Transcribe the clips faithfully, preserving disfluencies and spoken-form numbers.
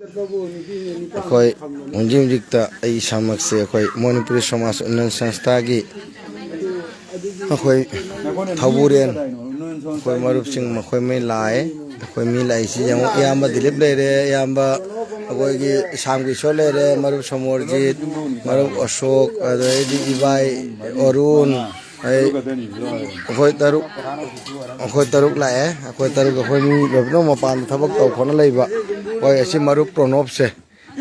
ꯑꯩꯈꯣꯏ ꯍꯧꯖꯤꯛ ꯍꯧꯖꯤꯛꯇ ꯑꯩ ꯏꯁꯥꯃꯛꯁꯦ ꯑꯩꯈꯣꯏ ꯃꯅꯤꯄꯨꯔꯤ ꯁꯃꯥꯖ ꯎꯟꯅꯌꯟ ꯁꯪꯁꯊꯥꯒꯤ ꯑꯩꯈꯣꯏ ꯊꯧꯕꯨꯔꯦꯟ, ꯑꯩꯈꯣꯏ ꯃꯔꯨꯞꯁꯤꯡ ꯃꯈꯣꯏ ꯃꯩ ꯂꯥꯛꯑꯦ꯫ ꯑꯩꯈꯣꯏ ꯃꯤ ꯂꯥꯛꯏꯁꯤ ꯌꯦꯡꯉꯨ, ꯏꯌꯥꯝꯕ ꯗꯤꯂꯤꯞ ꯂꯩꯔꯦ, ꯏꯌꯥꯝꯕ ꯑꯩꯈꯣꯏꯒꯤ ꯏꯁꯥꯝꯒꯤ ꯏꯁꯣꯔ ꯂꯩꯔꯦ, ꯃꯔꯨꯞ ꯁꯣꯃꯣꯔꯖꯤꯠ, ꯃꯔꯨꯞ ꯑꯁꯣꯛ, ꯑꯗꯩꯗꯤ ꯏꯕꯥꯏ ꯑꯔꯨꯟ, ꯑꯩ, ꯑꯩꯈꯣꯏ ꯇꯔꯨꯛ, ꯑꯩꯈꯣꯏ ꯇꯔꯨꯛ ꯂꯥꯛꯑꯦ꯫ ꯑꯩꯈꯣꯏ ꯇꯔꯨꯛ, ꯑꯩꯈꯣꯏ ꯃꯤ ꯂꯣꯏꯅꯃꯛ ꯃꯄꯥꯟꯗ ꯊꯕꯛ ꯇꯧ ꯈꯣꯠꯅ ꯂꯩꯕ꯫ ꯍꯣꯏ, ꯑꯁꯤ ꯃꯔꯨꯞ ꯄ꯭ꯔꯣꯅꯣꯞꯁꯦ,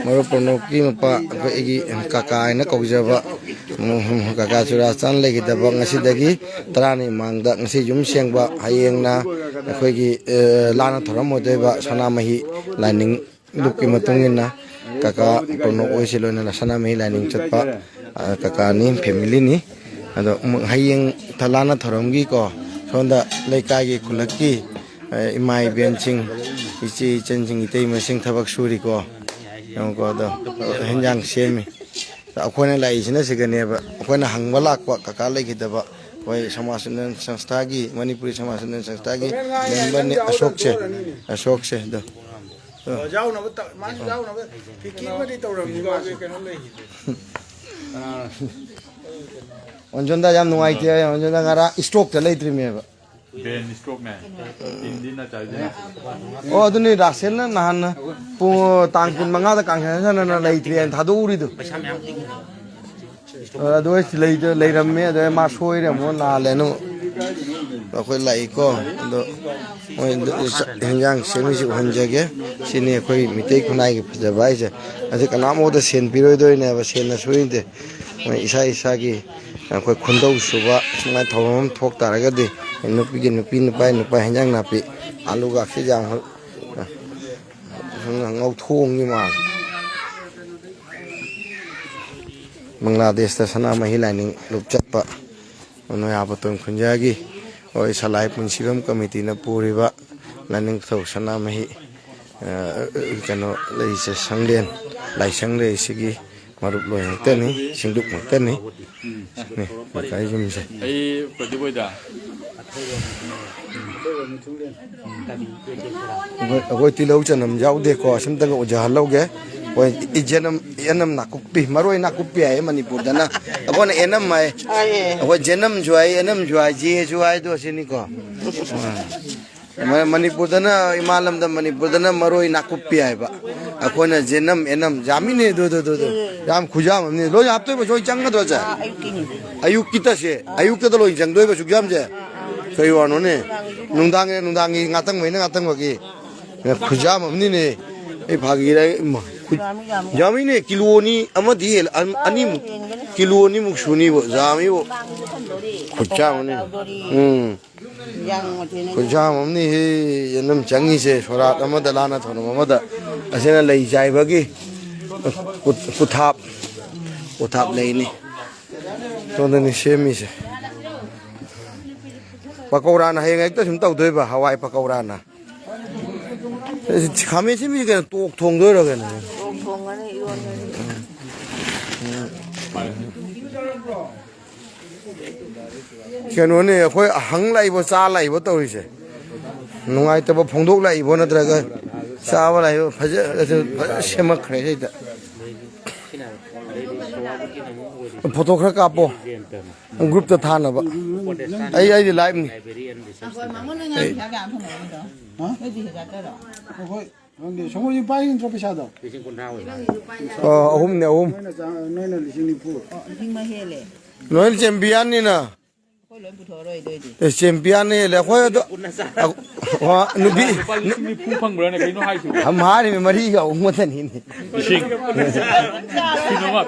ꯃꯔꯨꯞ ꯄ꯭ꯔꯣꯅꯣꯞꯀꯤ ꯃꯄꯥ, ꯑꯩꯈꯣꯏ ꯑꯩꯒꯤ ꯀꯀꯥ ꯍꯥꯏꯅ ꯀꯧꯖꯕ, ꯎꯝ, ꯀꯀꯥ ꯆꯨꯔꯥꯆꯥꯟ ꯂꯩꯈꯤꯗꯕ ꯉꯁꯤꯗꯒꯤ ꯇꯔꯥꯅꯤ ꯃꯃꯥꯡꯗ, ꯉꯁꯤ ꯌꯨꯝ ꯁꯦꯡꯕ, ꯍꯌꯦꯡꯅ ꯑꯩꯈꯣꯏꯒꯤ, ꯑ, ꯂꯥꯟꯅ ꯊꯧꯔꯝ ꯑꯣꯏꯗꯣꯏꯕ ꯁꯅꯥꯃꯍꯤ ꯂꯥꯏꯅꯤꯡ ꯂꯨꯞꯀꯤ ꯃꯇꯨꯡ ꯏꯟꯅ ꯀꯀꯥ ꯄ꯭ꯔꯣꯅꯣꯞ ꯍꯣꯏꯁꯤ ꯂꯣꯏꯅꯅ ꯁꯅꯥꯃꯍꯤ ꯂꯥꯏꯅꯤꯡ ꯆꯠꯄ, ꯑ, ꯀꯀꯥꯅꯤ, ꯐꯦꯃꯤꯂꯤꯅꯤ꯫ ꯑꯗꯣ ꯑꯃꯨꯛ ꯍꯌꯦꯡ ꯊ-, ꯂꯥꯟꯅ ꯊꯧꯔꯝꯒꯤꯀꯣ, ꯁꯣꯝꯗ ꯂꯩꯀꯥꯏꯒꯤ, ꯈꯨꯜꯂꯛꯀꯤ, ꯑ, ꯏꯃꯥ ꯏꯕꯦꯟꯁꯤꯡ, ꯏꯆꯦ ꯏꯆꯟꯁꯤꯡ, ꯏꯇꯩꯃꯁꯤꯡ ꯊꯕꯛ ꯁꯨꯔꯤꯀꯣ꯫ ꯌꯦꯡꯉꯨꯀꯣ, ꯑꯗꯣ ꯍꯦꯟꯖꯥꯡ ꯁꯦꯝꯃꯤ꯫ ꯑꯩꯈꯣꯏꯅ ꯂꯥꯛꯏꯁꯤꯅ ꯁꯤꯒꯅꯦꯕ꯫ ꯑꯩꯈꯣꯏꯅ ꯍꯪꯕ ꯂꯥꯛꯄ ꯀꯀꯥ ꯂꯩꯈꯤꯗꯕ, ꯑꯩꯈꯣꯏ ꯁꯃꯥꯖ ꯎꯟꯅꯌꯟ ꯁꯪꯁꯊꯥꯒꯤ, ꯃꯅꯤꯄꯨꯔꯤ ꯁꯃꯥꯖ ꯎꯟꯅꯌꯟ ꯁꯪꯁꯊꯥꯒꯤ ꯃꯦꯝꯕꯔꯅꯤ ꯑꯁꯣꯛꯁꯦ, ꯑꯁꯣꯛꯁꯦ꯫ ꯑꯗꯣ, ꯑꯣ, ꯌꯥꯎꯅꯕ ꯇ-, ꯃꯥꯁꯨ ꯌꯥꯎꯅꯕ ꯐꯤꯀꯤ ꯑꯃꯗꯤ ꯇꯧꯔꯝꯅꯤ ꯃꯥꯁꯨ꯫ ꯑꯣꯟꯖꯣꯟꯗ ꯌꯥꯝ ꯅꯨꯡꯉꯥꯏꯇꯦ꯫ ꯑꯣꯟꯖꯣꯟꯗ ꯉꯔꯥꯡ ꯏꯁꯇ꯭ꯔꯣꯛꯇ ꯂꯩꯇ꯭ꯔꯤꯃꯦꯕ꯫ ꯕ꯭ꯔꯦꯟ ꯏꯁꯇ꯭ꯔꯣꯛꯅꯦ꯫ ꯇꯤꯟꯗꯤ ꯅꯠꯇꯕꯅꯤꯅ꯫ ꯑꯣ, ꯑꯗꯨꯅꯤ, ꯔꯥꯁꯦꯜꯅ ꯅꯍꯥꯟ ꯄꯨꯡ, ꯇꯥꯡ ꯀꯨꯟꯃꯉꯥꯗ ꯀꯥꯡꯁꯟ ꯁꯥꯟꯅꯅ ꯂꯩꯇ꯭ꯔꯦꯅ ꯊꯥꯗꯣꯛꯎꯔꯤꯗꯣ꯫ ꯑ, ꯑꯗꯨ ꯑꯩꯁ ꯂꯩꯗ-, ꯂꯩꯔꯝꯃꯦ, ꯑꯗ ꯃꯥ ꯁꯣꯏꯔꯦ ꯑꯃꯨꯛ ꯂꯥꯜꯂꯦꯅ ꯑꯃꯨꯛ ꯑꯩꯈꯣꯏ ꯂꯥꯛꯏꯀꯣ꯫ ꯑꯗꯣ ꯃꯣꯏ ꯍꯦꯟꯖꯥꯡ ꯁꯦꯝꯃꯤꯁꯤ ꯎꯍꯟꯖꯒꯦ꯫ ꯁꯤꯅꯤ ꯑꯩꯈꯣꯏ ꯃꯤꯇꯩ ꯈꯨꯟꯅꯥꯏꯒꯤ ꯐꯖꯕ ꯍꯥꯏꯁꯦ꯫ ꯑꯁꯤ ꯀꯅꯥꯝꯇ ꯁꯦꯟ ꯄꯤꯔꯣꯏꯗꯣꯏꯅꯦꯕ, ꯁꯦꯟꯅ ꯁꯨꯏꯗꯦ꯫ ꯃꯣꯏ ꯏꯁꯥ ꯏꯁꯥꯒꯤ ꯑꯩꯈꯣꯏ ꯈꯨꯟꯗꯧ ꯁꯨꯕ ꯁꯨꯃꯥꯏꯅ ꯊꯧꯔꯝ ꯑꯃ ꯊꯣꯛ ꯇꯥꯔꯒꯗꯤ, ꯅꯨꯄꯤꯒꯤ ꯅꯨꯄꯤ, ꯅꯨꯄꯥꯒꯤ ꯅꯨꯄꯥ, ꯍꯦꯟꯖꯥꯡ ꯅꯥꯄꯤ, ꯑꯥꯂꯨꯒꯁꯤ ꯌꯥꯝ ꯉꯧꯊꯣꯡꯒꯤ ꯃꯥꯜꯂꯦ꯫ ꯕꯪꯒ꯭ꯂꯥꯗꯦꯁꯇ ꯁꯅꯥꯃꯍꯤ ꯂꯥꯏꯅꯤꯡ ꯂꯨꯞ ꯆꯠꯄ ꯅꯣꯌꯥꯕꯇꯣꯟ ꯈꯨꯟꯖꯥꯒꯤ ꯍꯣꯏ ꯁꯂꯥꯏ ꯄꯨꯟꯁꯤꯕꯝ ꯀꯃꯤꯇꯤꯅ ꯄꯨꯔꯤꯕ ꯂꯥꯏꯅꯤꯡꯊꯧ ꯁꯅꯥꯃꯍꯤ, ꯑ, ꯀꯩꯅꯣ ꯂꯩꯁꯦ, ꯁꯪꯂꯦꯟ, ꯂꯥꯏꯁꯪ ꯂꯩꯁꯤꯒꯤ ꯃꯔꯨꯞ ꯂꯣꯏ ꯉꯥꯛꯇꯅꯤ, ꯁꯤꯡꯂꯨꯞ ꯉꯥꯛꯇꯅꯤ꯫ ꯅꯤ, ꯀꯀꯥꯒꯤ ꯌꯨꯝꯁꯦ꯫ ꯑꯩ ꯄ꯭ꯔꯗꯤꯞ ꯍꯣꯏꯗ꯫ ꯑꯩꯈꯣꯏ, ꯑꯩꯈꯣꯏ ꯇꯤꯜꯍꯧ ꯆꯅꯝ ꯌꯥꯎꯗꯦꯀꯣ, ꯑꯁꯤꯝꯇꯪꯒ ꯎꯖꯍꯜꯍꯧꯒꯦ꯫ ꯑꯩꯈꯣꯏ ꯏꯖꯅꯝ, ꯏꯖꯅꯝ ꯅꯥꯀꯨꯞꯄꯤ, ꯃꯔꯣꯏ ꯅꯥꯀꯨꯞꯄꯤ ꯍꯥꯏꯌꯦ ꯃꯅꯤꯄꯨꯔꯗꯅ, ꯑꯩꯈꯣꯏꯅ ꯑꯦꯅꯝ ꯍꯥꯏ꯫ ꯑꯩꯈꯣꯏ ꯖꯦꯅꯝꯁꯨ ꯍꯥꯏ, ꯑꯦꯅꯝꯁꯨ ꯍꯥꯏ, ꯖꯦꯁꯨ ꯍꯥꯏꯗꯣ ꯑꯁꯤꯅꯤꯀꯣ꯫ ꯃ-, ꯃꯅꯤꯄꯨꯔꯗꯅ, ꯏꯃꯥ ꯂꯝꯗꯝ ꯃꯅꯤꯄꯨꯔꯗꯅ ꯃꯔꯣꯏ ꯅꯥꯀꯨꯞꯄꯤ ꯍꯥꯏꯕ, ꯑꯩꯈꯣꯏꯅ ꯖꯦꯅꯝ, ꯑꯦꯅꯝ, ꯌꯥꯝꯃꯤꯅꯦ ꯑꯗꯨ, ꯑꯗꯨ, ꯑꯗꯨ, ꯑꯗꯨ꯫ ꯌꯥꯝ ꯈꯨꯌꯥꯝ ꯑꯃꯅꯤ꯫ ꯂꯣꯏ ꯍꯥꯞꯇꯣꯏꯕ, ꯂꯣꯏ ꯆꯪꯒꯗ꯭ꯔꯣ ꯁꯦ? ꯑꯥ, ꯑꯌꯨꯛꯀꯤꯅꯦ꯫ ꯑꯌꯨꯛꯀꯤ ꯇꯁꯦ? ꯑꯥ꯫ ꯑꯌꯨꯛꯇꯗ ꯂꯣꯏ ꯆꯪꯗꯣꯏꯕ ꯁꯨꯛꯌꯥꯝꯁꯦ? ꯑꯥ, ꯑꯥ꯫ ꯀꯩ ꯋꯥꯅꯣꯅꯦ? ꯅꯨꯡꯗꯥꯡꯒꯤ, ꯅꯨꯡꯗꯥꯡꯒꯤ ꯉꯥꯇꯪꯕꯩꯅ ꯉꯥꯇꯪꯕꯒꯤ꯫ ꯑꯥ, ꯑꯥ꯫ ꯈꯨꯌꯥꯝ ꯑꯃꯅꯤꯅꯦ꯫ ꯑꯩ ꯐꯥꯒꯤꯔ, ꯏꯃꯥ, ꯈꯨ-, ꯌꯥꯝꯃꯤ, ꯌꯥꯝꯃꯤ꯫ ꯌꯥꯝꯃꯤꯅꯦ, ꯀꯤꯂꯣ ꯑꯅꯤ ꯑꯃꯗꯤ ꯍꯦꯜꯂ-, ꯑ-, ꯑꯥ, ꯑꯅꯤꯃꯨꯛ, ꯍꯦꯟꯒꯅꯤ꯫ ꯀꯤꯂꯣ ꯑꯅꯤꯃꯨꯛ ꯁꯨꯅꯤꯕ, ꯌꯥꯝꯃꯤꯕ꯫ ꯈꯨꯌꯥꯝ ꯑꯃꯅꯤ꯫ ꯎꯝ꯫ ꯏꯟꯖꯥꯡ ꯃꯊꯦꯜ ꯑꯅꯤ꯫ ꯈꯨꯌꯥꯝ ꯑꯃꯅꯤꯍꯦ, ꯑꯗꯨꯝ ꯆꯪꯉꯤꯁꯦ, ꯁꯣꯔꯥꯠ ꯑꯃꯗ ꯂꯥꯟꯅ ꯊꯧꯔꯝ ꯑꯃꯗ꯫ ꯑꯁꯤꯅ ꯂꯩ ꯆꯥꯏꯕꯒꯤ ꯀꯨ-, ꯀꯨꯊꯥꯞ, ꯀꯨꯊꯥꯞ ꯂꯩꯅꯤ꯫ ꯁꯣꯝꯗꯅꯤ ꯁꯦꯝꯃꯤꯁꯦ꯫ ꯄꯀꯧꯔꯥꯅ ꯍꯌꯦꯡ ꯍꯦꯛꯇ ꯁꯨꯝ ꯇꯧꯗꯣꯏꯕ, ꯍꯋꯥꯏ ꯄꯀꯧꯔꯥꯅ꯫ ꯈꯥꯃꯦꯟ ꯑꯁꯤꯟꯕꯤꯁꯤ ꯀꯩꯅꯣ, ꯇꯣꯛ ꯊꯣꯡꯗꯣꯏꯔꯣ ꯀꯩꯅꯣ? ꯇꯣꯛ ꯊꯣꯡꯒꯅꯤ, ꯏꯔꯣꯟꯒꯅꯤ꯫ ꯀꯩꯅꯣꯅꯦ, ꯑꯩꯈꯣꯏ ꯍꯪ ꯂꯥꯛꯏꯕꯣ, ꯆꯥ ꯂꯥꯛꯏꯕꯣ ꯇꯧꯔꯤꯁꯦ? ꯅꯨꯡꯉꯥꯏꯇꯕ ꯐꯣꯡꯗꯣꯛ ꯂꯥꯛꯏꯕꯣ, ꯅꯠꯇ꯭ꯔꯒ ꯆꯥꯕ ꯂꯥꯛꯏꯕꯣ? ꯐꯖ-, ꯐꯖ ꯁꯦꯝꯃꯛꯈ꯭ꯔꯦ ꯁꯤꯗ꯫ ꯐꯣꯇꯣ ꯈꯔ ꯀꯥꯞꯄꯣ, ꯒ꯭ꯔꯨꯞꯇ ꯊꯥꯅꯕ꯫ ꯑꯩ, ꯑꯩꯗꯤ ꯂꯥꯏꯚꯅꯤ꯫ ꯍꯣꯏ꯫ ꯈꯪꯗꯦ, ꯁꯪꯒꯣꯏꯁꯨ ꯄꯥꯏꯔꯤ ꯅꯠꯇ꯭ꯔꯣ ꯄꯩꯁꯥꯗꯣ? ꯑꯣ, ꯑꯍꯨꯝꯅꯦ, ꯑꯍꯨꯝ꯫ ꯅꯣꯏꯅ ꯆꯥ-, ꯅꯣꯏꯅ ꯂꯤꯁꯤꯡ ꯅꯤꯐꯨ꯫ ꯑꯣ, ꯂꯤꯁꯤꯡ ꯑꯃ ꯍꯦꯜꯂꯦ꯫ ꯅꯣꯏꯅ ꯆꯦꯝꯄꯤꯌꯟꯅꯤꯅ꯫ ꯑꯩꯈꯣꯏ ꯂꯣꯏ ꯄꯨꯊꯣꯛꯑꯔꯣꯏ ꯑꯗꯨ ꯑꯣꯏꯗꯤ꯫ ꯑꯦ, ꯆꯦꯝꯄꯤꯌꯟꯅꯤ ꯍꯦꯜꯂꯦ꯫ ꯑꯩꯈꯣꯏ ꯑꯗꯣ, ꯑ, ꯅꯨꯄꯤ, ꯂꯨꯄꯥ ꯂꯤꯁꯤꯡ ꯅꯤꯐꯨ ꯐꯪꯕ꯭ꯔꯥꯅꯦ? ꯀꯩꯅꯣ ꯍꯥꯏꯁꯤꯕꯣ? ꯑꯝ ꯍꯥꯏꯔꯤꯃꯤ, ꯃꯔꯤꯒ ꯑꯍꯨꯝ ꯈꯛꯇꯅꯤꯅꯦ꯫ ꯂꯤꯁꯤꯡ꯫ ꯀꯩꯅꯣ ꯃꯥ,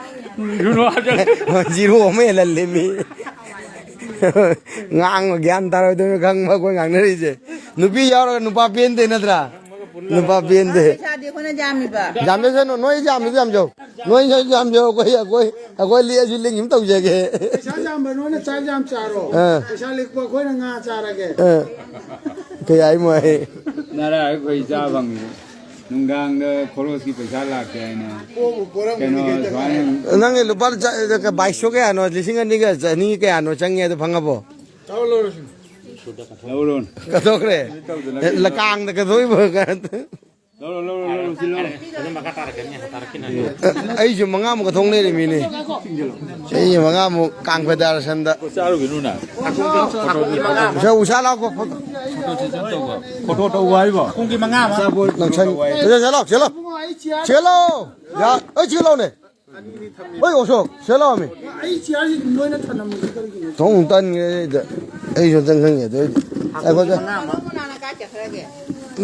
ꯀꯩꯅꯣ ꯍꯥꯏꯖꯜꯂꯦ꯫ ꯖꯤꯔꯣ ꯑꯃ ꯍꯦꯜꯍꯜꯂꯦꯃꯤ꯫ ꯉꯥꯡꯕ ꯒ꯭ꯌꯥꯟ ꯇꯥꯔꯣꯏꯗꯣꯏꯅꯤ ꯈꯪꯕ ꯑꯩꯈꯣꯏ ꯉꯥꯡꯅꯔꯤꯁꯦ꯫ ꯅꯨꯄꯤ ꯌꯥꯎꯔꯒ ꯅꯨꯄꯥ ꯄꯦꯟꯗꯦ ꯅꯠꯇ꯭ꯔꯥ? ꯅꯨꯄꯥ ꯄꯦꯟꯗꯦ꯫ ꯄꯩꯁꯥꯗꯤ ꯑꯩꯈꯣꯏꯅ ꯌꯥꯝꯃꯤꯕ꯫ ꯌꯥꯝꯖꯁꯅꯨ, ꯅꯣꯏ ꯌꯥꯝꯁꯨ ꯌꯥꯝꯖꯧ꯫ ꯅꯣꯏ ꯌꯥꯝ ꯌꯥꯝꯖꯧ, ꯑꯩꯈꯣꯏ, ꯑꯩꯈꯣꯏ, ꯑꯩꯈꯣꯏ ꯂꯦꯛꯑꯁꯨ ꯂꯦꯡ ꯑꯃ ꯇꯧꯖꯒꯦ꯫ ꯄꯩꯁꯥ ꯌꯥꯝꯕ ꯅꯣꯏꯅ ꯆꯥꯛ ꯌꯥꯝ ꯆꯥꯔꯣ꯫ ꯑꯥ꯫ ꯄꯩꯁꯥ ꯂꯤꯛꯄ ꯑꯩꯈꯣꯏꯅ ꯉꯥ ꯆꯥꯔꯒꯦ꯫ ꯑꯥ꯫ ꯀꯩ ꯍꯥꯏ ꯃꯣꯏ? ꯅꯔꯥ ꯑꯩꯈꯣꯏ ꯆꯥ ꯐꯪꯉꯤ꯫ ꯅꯨꯡꯗꯥꯡꯗ ꯈꯣꯔꯣꯁꯀꯤ ꯄꯩꯁꯥ ꯂꯥꯛꯇꯦ ꯍꯥꯏꯅ꯫ ꯄꯣꯕꯨ ꯄꯣꯔꯝꯒꯅꯤ ꯀꯩꯅꯣ ꯀꯩ ꯇꯧꯔꯒꯦ? ꯁꯨꯃꯥꯏꯅ ꯅꯪꯒꯤ ꯂꯨꯄꯥ ꯆ-, ꯆ-, ꯕꯥꯏꯁꯁꯣ ꯀꯌꯥꯅꯣ? ꯂꯤꯁꯤꯡ ꯑꯅꯤꯒ ꯆꯅꯤ ꯀꯌꯥꯅꯣ ꯆꯪꯉꯦ ꯑꯗꯨ ꯐꯪꯉꯕꯣ? ꯆꯥꯎ ꯂꯧꯔꯁꯤꯅꯦ꯫ ꯂꯧꯔꯣ꯫ ꯀꯠꯊꯣꯛꯈ꯭ꯔꯦ꯫ ꯂꯀꯥꯡꯗ ꯀꯠꯊꯣꯛꯏꯕ꯫ ꯂꯧꯔꯣ, ꯂꯧꯔꯣ, ꯂꯧꯔꯣ, ꯁꯤ ꯂꯧꯔꯣ꯫ ꯑꯩꯁꯨ ꯃꯉꯥꯃꯨꯛ ꯀꯠꯊꯣꯛ ꯂꯩꯔꯝꯃꯤꯅꯦ꯫ ꯑꯩ ꯃꯉꯥꯃꯨꯛ ꯀꯥꯡ ꯐꯦꯗꯔꯦꯁꯟꯗ꯫ ꯆꯥꯔꯨꯒꯤꯅꯨꯅ꯫ ꯎꯁꯥ, ꯎꯁꯥ ꯂꯥꯎꯀꯣ, ꯐꯣꯇꯣ꯫ ꯐꯣꯇꯣ ꯇꯧꯕ ꯍꯥꯏꯕꯣ? ꯄꯨꯡꯒꯤ ꯃꯉꯥ ꯑꯃ꯫ ꯅꯪ ꯁꯟ-, ꯆꯠꯂꯣ, ꯆꯠꯂꯣ, ꯆꯠꯂꯣ꯫ ꯆꯦꯜꯂꯣ꯫ ꯌꯥ, ꯑꯩ ꯆꯦꯜꯂꯣꯅꯦ꯫ ꯍꯣꯏ, ꯑꯣꯁꯣꯛ, ꯁꯦ ꯂꯥꯛꯑꯣꯃꯤ꯫ ꯑꯩ ꯆꯤꯌꯥꯔꯁꯤ ꯅꯣꯏꯅ ꯊꯅꯝꯃꯤꯁꯤ ꯀꯔꯤꯒꯤꯅꯣ? ꯊꯣꯡ ꯇꯟꯈ꯭ꯔꯦ ꯑꯩꯗ꯫ ꯑꯩꯁꯨ ꯑꯝꯇꯪ ꯈꯪꯒꯦ ꯑꯗꯨ ꯑꯣꯏꯗꯤ꯫ ꯑꯩꯈꯣꯏꯗ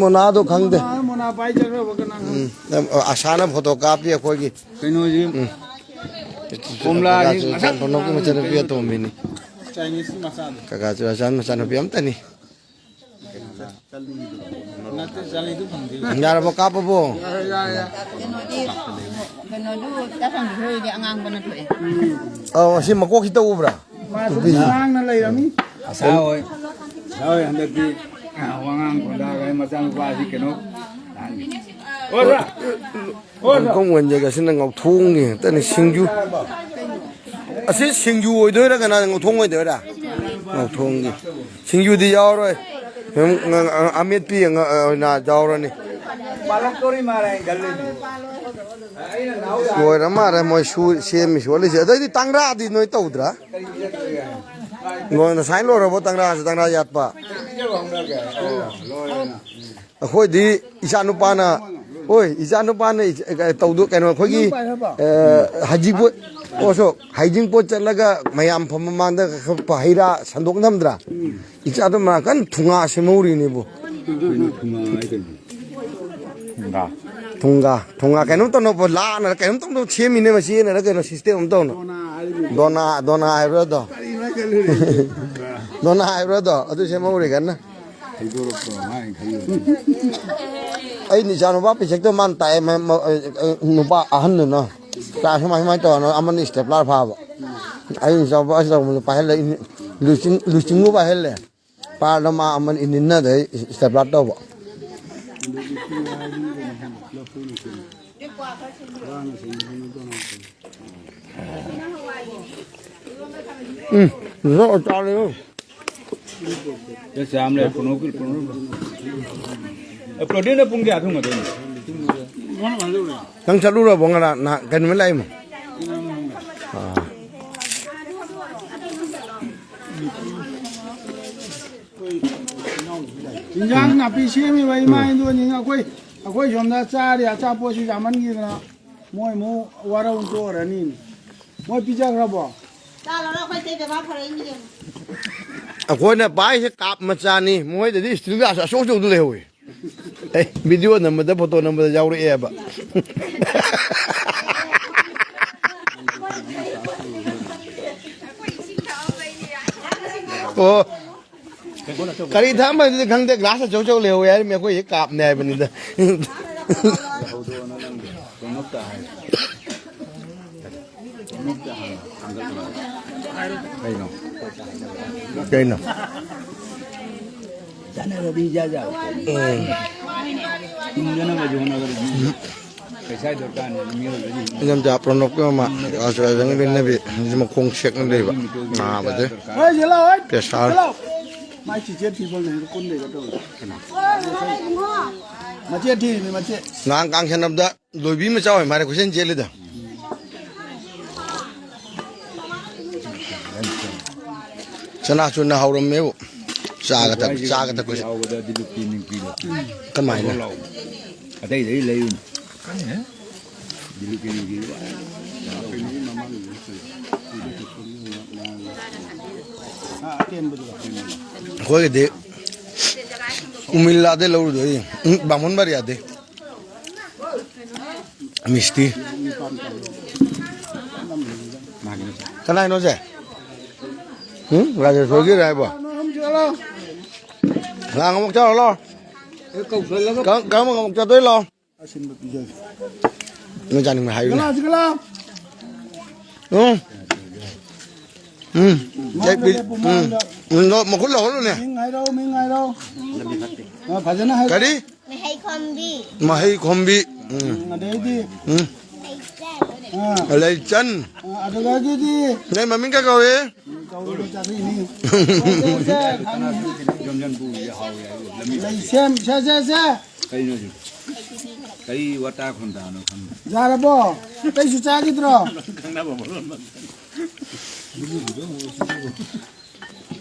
ꯃꯣꯅꯥꯗꯣ ꯈꯪꯗꯦ꯫ ꯃꯣꯅꯥ, ꯃꯣꯅꯥ ꯄꯥꯏꯖꯈ꯭ꯔꯕ ꯀꯅꯥ ꯈꯪ-, ꯎꯝ, ꯑꯁꯥꯅ ꯐꯣꯇꯣ ꯀꯥꯞꯄꯤ ꯑꯩꯈꯣꯏꯒꯤ꯫ ꯀꯩꯅꯣꯁꯤ ꯎꯝ꯫ ꯀꯣꯝꯂꯥꯁꯤ ꯀꯀꯥ ꯆꯨꯔꯆꯥꯟꯄꯨꯔ ꯅꯣꯛꯀꯤ ꯃꯆꯟꯅꯨꯄꯤ ꯑꯇꯣꯝꯕꯤꯅꯤ꯫ ꯆꯥꯏꯅꯤꯁꯀꯤ ꯃꯆꯥꯗꯣ꯫ ꯀꯀꯥ ꯆꯨꯔꯆꯥꯟ ꯃꯆꯟꯅꯨꯄꯤ ꯑꯝꯇꯅꯤ꯫ ꯅꯠꯇꯦ, ꯆꯥꯂꯤꯗꯨ ꯐꯪꯗꯦ꯫ ꯌꯥꯔꯕꯣ ꯀꯥꯞꯄꯕꯣ? ꯌꯥꯔꯦ, ꯌꯥꯔꯦ, ꯌꯥꯔꯦ꯫ ꯀꯩꯅꯣꯗꯤ, ꯀꯩꯅꯣꯗꯨ ꯆꯥ ꯊꯣꯡꯕꯤ ꯍꯣꯏꯗꯤ ꯑꯉꯥꯡꯕꯅ ꯊꯣꯛꯑꯦ꯫ ꯑꯧ, ꯑꯁꯤ ꯃꯀꯣꯛꯁꯤꯗ ꯎꯕ꯭ꯔꯥ? ꯃꯥꯁꯨ ꯅꯨꯄꯤꯁꯤ꯫ ꯉꯥꯡꯅ ꯂꯩꯔꯝꯃꯤ꯫ ꯑꯁꯥ ꯍꯣꯏ꯫ ꯑꯁꯥ ꯍꯣꯏ, ꯍꯟꯗꯛꯇꯤ, ꯑ, ꯋꯥꯉꯥꯡ ꯈꯣꯟꯗꯥꯒ ꯃꯆꯥꯅꯨꯄꯥꯁꯤ ꯀꯩꯅꯣ ꯇꯥꯍꯟꯒꯦ꯫ ꯑꯣꯖꯥ! ꯑꯣꯖꯥ! ꯀꯣꯡꯒꯣꯟ ꯌꯦꯛ ꯑꯁꯤꯅ ꯉꯧꯊꯣꯡꯉꯤ ꯉꯥꯛꯇꯅꯤ, ꯁꯤꯡꯖꯨ꯫ ꯑꯁꯤ ꯁꯤꯡꯖꯨ ꯑꯣꯏꯗꯣꯏꯔꯥ, ꯀꯅꯥ ꯉꯧꯊꯣꯡ ꯑꯣꯏꯗꯣꯏꯔꯥ? ꯉꯧꯊꯣꯡꯒꯤ꯫ ꯁꯤꯡꯖꯨꯗꯤ ꯌꯥꯎꯔꯣꯏ꯫ ꯁꯨꯝ ꯉ-, ꯉ-, ꯑꯃꯦꯠꯄꯤ ꯉ-, ꯑꯣꯏꯅ ꯌꯥꯎꯔꯅꯤ꯫ ꯂꯣꯏꯔ ꯃꯥꯜꯂꯦ ꯃꯣꯏ ꯁꯨ-, ꯁꯦꯝꯃꯤ ꯁꯣꯜꯂꯤꯁꯦ꯫ ꯑꯗꯩꯗꯤ ꯇꯪꯒ꯭ꯔꯥꯗꯤ ꯅꯣꯏ ꯇꯧꯗ꯭ꯔꯥ? ꯂꯣꯏ, ꯉꯁꯥꯏ ꯂꯣꯏꯔꯕꯣ ꯇꯪꯒ꯭ꯔꯥꯁꯦ, ꯇꯪꯒ꯭ꯔꯥ ꯌꯥꯠꯄ? ꯑꯩꯈꯣꯏꯗꯤ ꯏꯆꯥ ꯅꯨꯄꯥꯅ, ꯍꯣꯏ, ꯏꯆꯥ ꯅꯨꯄꯥꯅ ꯏꯆ-, ꯇꯧꯗꯣ-, ꯀꯩꯅꯣ, ꯑꯩꯈꯣꯏꯒꯤ, ꯑ, ꯍꯩꯖꯤꯡꯄꯣꯠ, ꯑꯣꯁꯣ, ꯍꯩꯖꯤꯡꯄꯣꯠ ꯆꯠꯂꯒ ꯃꯌꯥꯝ ꯐꯝ ꯃꯃꯥꯡꯗ ꯈꯔ ꯍꯩ ꯔꯥ ꯁꯟꯗꯣꯛ ꯊꯝꯗ꯭ꯔꯥ? ꯏꯆꯥꯗꯣ ꯃꯥ ꯀꯟꯅ ꯊꯨꯡꯒꯥ ꯁꯦꯝꯍꯧꯔꯤꯅꯦꯕꯨ꯫ ꯀꯩꯅꯣ ꯊꯨꯡꯒꯥ ꯍꯥꯏ ꯀꯩꯅꯣ? ꯊꯨꯡꯒꯥ꯫ ꯊꯨꯡꯒꯥ, ꯊꯨꯡꯒꯥ ꯀꯩꯅꯣꯝ ꯇꯧꯅꯕ ꯂꯥꯛꯅ ꯀꯩꯅꯣꯝ ꯇꯧꯅꯕ ꯁꯦꯝꯃꯤꯅꯦ ꯃꯁꯤꯅꯔ ꯀꯩꯅꯣ ꯁꯤꯁꯇꯦꯝ ꯑꯃ ꯇꯧꯅ꯫ ꯗꯣꯅꯥ ꯍꯥꯏꯕ꯭ꯔꯥ ꯑꯗꯣ? ꯗꯣꯅꯥ ꯍꯥꯏꯕ꯭ꯔꯥ ꯑꯗꯣ? ꯑꯗꯨ ꯁꯦꯝꯍꯧꯔꯦ ꯀꯟꯅ꯫ ꯍꯩꯗꯣꯔꯛꯄ꯭ꯔꯣ ꯃꯥ ꯍꯥꯏꯅ ꯈꯜꯂꯤꯕ? ꯑꯩꯅ ꯏꯆꯥ ꯅꯨꯄꯥ ꯄꯤꯁꯛꯇꯣ ꯃꯥꯅ ꯇꯥꯛꯑꯦ, ꯃ-, ꯃ-, ꯑ, ꯑ, ꯅꯨꯄꯥ ꯑꯍꯟꯗꯨꯅ꯫ ꯆꯥ ꯁꯨꯃꯥꯏ ꯁꯨꯃꯥꯏꯅ ꯇꯧꯔꯅ ꯑꯃꯅ ꯏꯁꯇꯦꯄ꯭ꯂꯥꯔ ꯐꯥꯕ꯫ ꯑꯩꯅ ꯏꯆꯥ ꯅꯨꯄꯥ ꯑꯁꯤ ꯇꯧꯕꯗ ꯄꯥꯏꯍꯜꯂꯦ, ꯂꯨꯆꯤꯡ-, ꯂꯨꯆꯤꯡꯕꯨ ꯄꯥꯏꯍꯜꯂꯦ꯫ ꯄꯥꯔꯗ ꯃꯥ ꯑꯃꯅ ꯏꯟꯅꯤꯟꯅꯗ ꯏꯁꯇꯦꯄ꯭ꯂꯥꯔ ꯇꯧꯕ꯫ ꯎꯝ, ꯂꯣꯛ ꯆꯥꯔꯦ꯫ ꯆꯥꯝ ꯂꯩ, ꯄꯨꯅꯧ ꯄꯤꯔ, ꯄꯨꯅꯧ ꯄꯤꯔ꯫ ꯑꯦ, ꯄ꯭ꯔꯣꯗꯤꯟꯅ ꯄꯨꯡ ꯀꯌꯥ ꯊꯨꯡꯒꯗꯣꯏꯅꯣ? ꯅꯪ ꯆꯠꯂꯨꯔꯕꯣ ꯉꯔꯥꯡ? ꯅꯍꯥꯟ ꯀꯩ ꯅꯨꯃꯤꯠ ꯂꯥꯛꯏꯃꯣ? ꯑꯥ꯫ ꯏꯟꯖꯥꯡ ꯅꯥꯄꯤ ꯁꯦꯝꯃꯤꯕ ꯏꯃꯥ ꯎꯝ꯫ ꯏꯟꯗꯣꯅꯤꯅ ꯑꯩꯈꯣꯏ, ꯑꯩꯈꯣꯏ ꯁꯣꯝꯗ ꯆꯥꯔꯤ ꯑꯆꯥꯄꯣꯠꯁꯤ ꯌꯥꯝꯃꯟꯈꯤꯗꯅ ꯃꯣꯏ ꯑꯃꯨꯛ ꯋꯥꯔꯧ ꯇꯣꯛꯑꯔꯅꯤ꯫ ꯃꯣꯏ ꯄꯤꯖꯈ꯭ꯔꯕꯣ? ꯆꯥꯔꯔꯣꯏ, ꯑꯩꯈꯣꯏ ꯏꯇꯩ ꯕꯦꯕꯥ ꯐꯔꯛꯏꯅꯦ ꯌꯦꯡꯉꯨ꯫ ꯑꯩꯈꯣꯏꯅ ꯄꯥꯏꯁꯦ ꯀꯥꯞ ꯃꯆꯥꯅꯤ, ꯃꯣꯏꯗꯗꯤ ꯏꯁꯇꯤꯜ ꯒ꯭ꯂꯥꯁ ꯑꯆꯧ ꯑꯆꯧꯕꯗꯨ ꯂꯩꯍꯧꯋꯤ꯫ ꯑꯦ, ꯚꯤꯗꯤꯑꯣ ꯅꯝꯕꯗ, ꯐꯣꯇꯣ ꯅꯝꯕꯗ ꯌꯥꯎꯔꯛꯑꯦꯕ꯫ ꯑꯣ, ꯀꯔꯤ ꯊꯛꯑꯝꯕꯅꯣꯗꯤ ꯈꯪꯗꯦ, ꯒ꯭ꯂꯥꯁ ꯑꯆꯧ ꯑꯆꯧ ꯂꯩꯍꯧꯋꯦ ꯍꯥꯏꯔꯝꯃꯤ, ꯑꯩꯈꯣꯏ ꯍꯦꯛ ꯀꯥꯞꯅꯦ ꯍꯥꯏꯕꯅꯤꯗ꯫ ꯀꯩꯅꯣ? ꯀꯩꯅꯣ? ꯆꯥꯅꯕꯗꯤ ꯏꯌꯥ ꯌꯥꯔꯣꯏ꯫ ꯎꯝ꯫ ꯍꯤꯡꯗꯅꯕꯁꯨ ꯍꯣꯠꯅꯒꯗꯕꯅꯤ꯫ ꯄꯩꯁꯥ ꯗꯔꯀꯥꯔꯅꯤ ꯃꯤꯑꯣꯏꯕꯒꯤ ꯍꯤꯡꯅꯕ꯫ ꯏꯅꯝꯆꯥ ꯄ꯭ꯔꯅꯣꯕꯀꯤ ꯃꯃꯥ, ꯑꯁ, ꯔꯥꯖꯟꯒꯤ ꯂꯣꯏꯅꯕꯤ, ꯍꯧꯖꯤꯛ ꯃꯈꯣꯡ ꯁꯦꯛꯅ ꯂꯩꯕ, ꯅꯥꯕꯗ꯫ ꯍꯣꯏ, ꯁꯤ ꯂꯥꯎ, ꯍꯣꯏ꯫ ꯄ꯭ꯔꯦꯁꯥꯔ꯫ ꯁꯤ ꯂꯥꯎ꯫ ꯃꯥꯏ ꯆꯤꯆꯦ ꯊꯤꯕ ꯂꯩꯔ ꯀꯨꯟ ꯂꯩꯒ ꯇꯧꯔꯤ꯫ ꯃꯆꯦ ꯊꯤꯔꯤꯅꯤ, ꯃꯆꯦ꯫ ꯉꯍꯥꯟ ꯀꯥꯡ ꯁꯥꯟꯅꯕꯗ ꯂꯣꯏꯕꯤ ꯃꯆꯥ ꯑꯣꯏ ꯃꯥꯜꯂꯦ, ꯀꯣꯏꯆꯦꯟ ꯆꯦꯜꯂꯤꯗ꯫ ꯆꯅꯥ ꯆꯨꯟꯅ ꯍꯧꯔꯝꯃꯦꯕꯨ꯫ ꯆꯥꯒ ꯊꯛ-, ꯆꯥꯒ ꯊꯛꯄꯁꯦ꯫ ꯍꯥꯎꯕꯗ ꯗꯤꯂꯨꯛꯀꯤ ꯅꯤꯡꯀꯤꯗꯣ꯫ ꯀꯃꯥꯏꯅ? ꯑꯇꯩꯗꯩ ꯂꯩꯔꯨꯅꯨ꯫ ꯈꯪꯉꯦ꯫ ꯗꯤꯂꯨꯛꯀꯤ ꯅꯤꯡꯀꯤꯗꯣ꯫ ꯑꯩꯈꯣꯏꯒꯤꯗꯤ ꯀꯨꯃꯤꯜꯂꯥꯗꯩ ꯂꯧꯔꯨꯗꯣꯏꯅꯤ꯫ ꯎꯝ, ꯕꯥꯃꯣꯟ ꯕꯥꯔꯤꯌꯥꯗꯩ꯫ ꯃꯤꯁꯇꯤ꯫ ꯀꯅꯥꯏꯅꯣ ꯁꯦ? ꯎꯝ? ꯔꯥꯖꯦꯁꯣꯔꯒꯤꯔ ꯍꯥꯏꯕꯣ? ꯂꯥꯡ ꯑꯃꯨꯛ ꯆꯠꯂꯣ, ꯂꯥꯎ꯫ ꯀꯔꯝ-, ꯀꯔꯝꯕ ꯑꯃꯨꯛ ꯆꯠꯇꯣꯏ, ꯂꯥꯎ? ꯅꯣꯏ ꯆꯥꯅꯤꯡꯕ ꯍꯥꯏꯌꯨꯅꯦ꯫ ꯎꯝ꯫ ꯎꯝ꯫ ꯃꯈꯨꯠ ꯂꯧꯍꯜꯂꯨꯅꯦ꯫ ꯃꯤꯡ ꯍꯥꯏꯔꯣ, ꯃꯤꯡ ꯍꯥꯏꯔꯣ꯫ ꯑ, ꯐꯖꯅ ꯍꯥꯏꯔꯣ꯫ ꯀꯔꯤ? ꯃꯍꯩ ꯈꯣꯝꯕꯤ꯫ ꯃꯍꯩ ꯈꯣꯝꯕꯤ꯫ ꯎꯝ꯫ ꯎꯝ, ꯑꯗꯩꯗꯤ? ꯎꯝ꯫ ꯂꯩꯆꯟ꯫ ꯑꯥ꯫ ꯂꯩꯆꯟ꯫ ꯑꯥ, ꯑꯗꯨꯗꯒꯤꯗꯤ? ꯅꯪ ꯃꯃꯤꯡ ꯀꯩ ꯀꯧꯏ? ꯇꯧꯔꯒ ꯆꯥꯊꯣꯛꯏꯅꯤ꯫ ꯂꯩꯁꯦꯝ, ꯁꯦ, ꯁꯦ, ꯁꯦ꯫ ꯀꯩꯅꯣ ꯁꯤ? ꯀꯔꯤ ꯋꯥꯇꯥ ꯈꯣꯟꯗꯥꯅꯣ ꯈꯪꯗꯦ꯫ ꯌꯥꯔꯕꯣ? ꯑꯇꯩꯁꯨ ꯆꯥꯈꯤꯗ꯭ꯔꯣ? ꯈꯪꯅꯕ ꯃꯔꯣꯟ ꯑꯃ꯫